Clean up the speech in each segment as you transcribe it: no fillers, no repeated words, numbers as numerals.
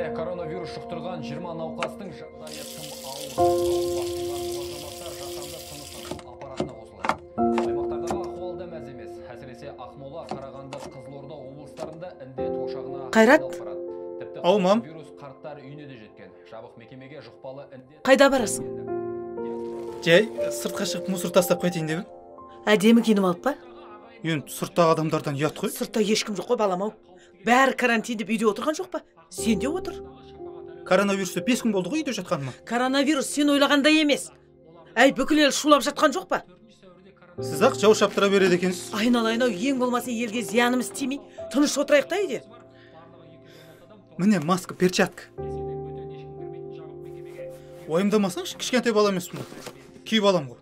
Елімізде коронавирус жұқтырған 20 науқастың жағдайы тым ауыр. Азаматтар жасанды тыныс алу аппаратына қосылды. Аймақтардағы ахуал да мәз емес. Әсіресе Ақмола, Қарағанды, Қызылорда облыстарында індет ошағына Қайрат? Тіпті Ау, мам. Вирус қарттар үйіне де жеткен. Жабық мекемеге жұқпалы індет. Қайда барасың? Жай, сыртқа шығып мусор тастап қайтайын деп. Әдемі киініп алып па? Енді сырттағы адамдардан ұят қой. Сыртта ешкім жоқ қой, балам ау. Бәрі карантин деп үйде отырған жоқ па? Сен де отыр. Коронавирусты 5 күн болды ғой үйде жатқаныма. Коронавирус сен ойлағандай емес. Әй, бүкіл ел шулап жатқан жоқ па? Сіз ақ жау шаптыра береді екенсіз. Айналайын ау, ең болмаса елге зиянымыз тимей, тыныш отырайық та үйде. Міне маска, перчатка. Уайымдамасаңшы, кішкентай бала емеспін ғой. Киіп алам ғой.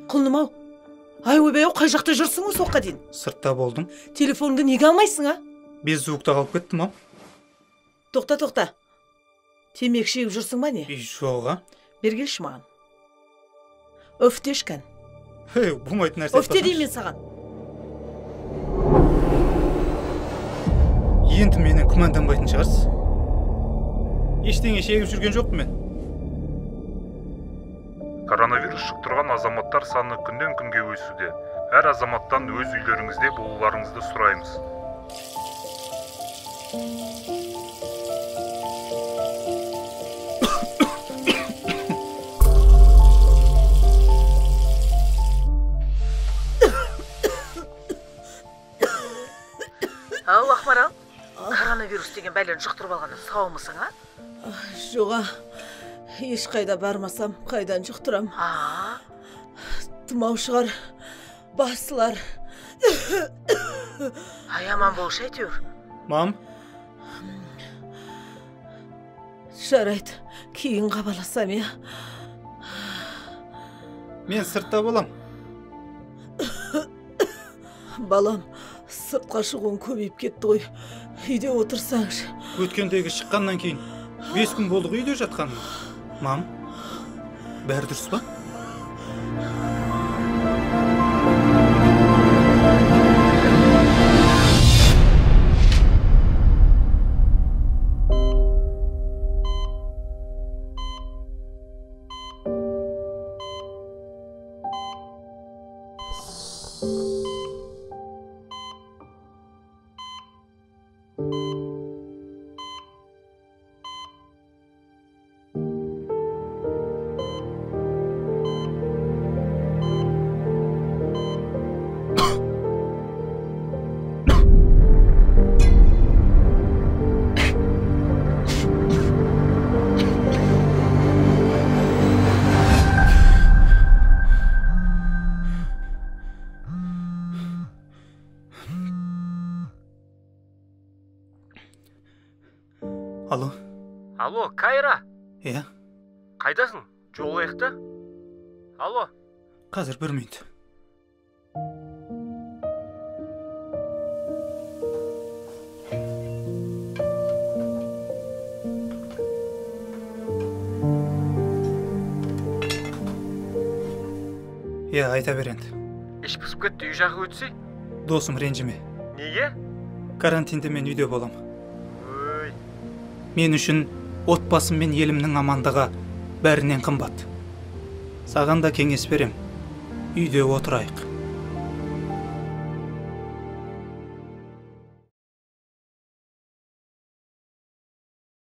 Құлыным ау, ай ойбай ау, қай жақта жүрсің осы уақытқа дейін? Сыртта болдым. Телефоныңды неге алмайсың, а? Без звукта қалып кеттім, ау. Тоқта, тоқта. Темекі шегіп жүрсің ба не? Жоқ, а? Бер келші маған. Өфтеш кән. Хей, болмайтын нәрсе. Өфте деймін мен саған. Енді менен күмәнданбайтын шығарсыз. Ештеңе шегіп жүрген жоқпын мен. Коронавирус жұқтырған азаматтар саны күннен күнге өсуде. Әр азаматтан өз үйлеріңізде болуларыңызды сұраймыз. Ау, Ақмарал, коронавирус деген бәлені жұқтырып алғаннан саумысың, а? Жоға. Ешқайда бармасам, қайдан жұқтырам? Тұмау шығар, басылар. Ай, аман болшы әйтеуір. Мам? Жарайды, кейін хабарласам, иә. Мен сыртта болам. Балам, сыртқа шығуың көбейіп кетті ғой. Үйде отырсаңшы. Өткендегі шыққаннан кейін 5 күн болды ғой үйде жатқаныма. Мам, бәрі дұрыс па? Алло. Алло, Кайра. Иә. Қайдасың? Жолайық та. Алло. Қазір бір минут. Иә, айта бер енді. Іш пысып кетті, үй жаққа өтсей. Досым, ренжіме. Неге? Карантинде мен үйде болам. Мен үшін отбасым мен елімнің амандығы бәрінен қымбат. Саған да кеңес берем. Үйде отырайық.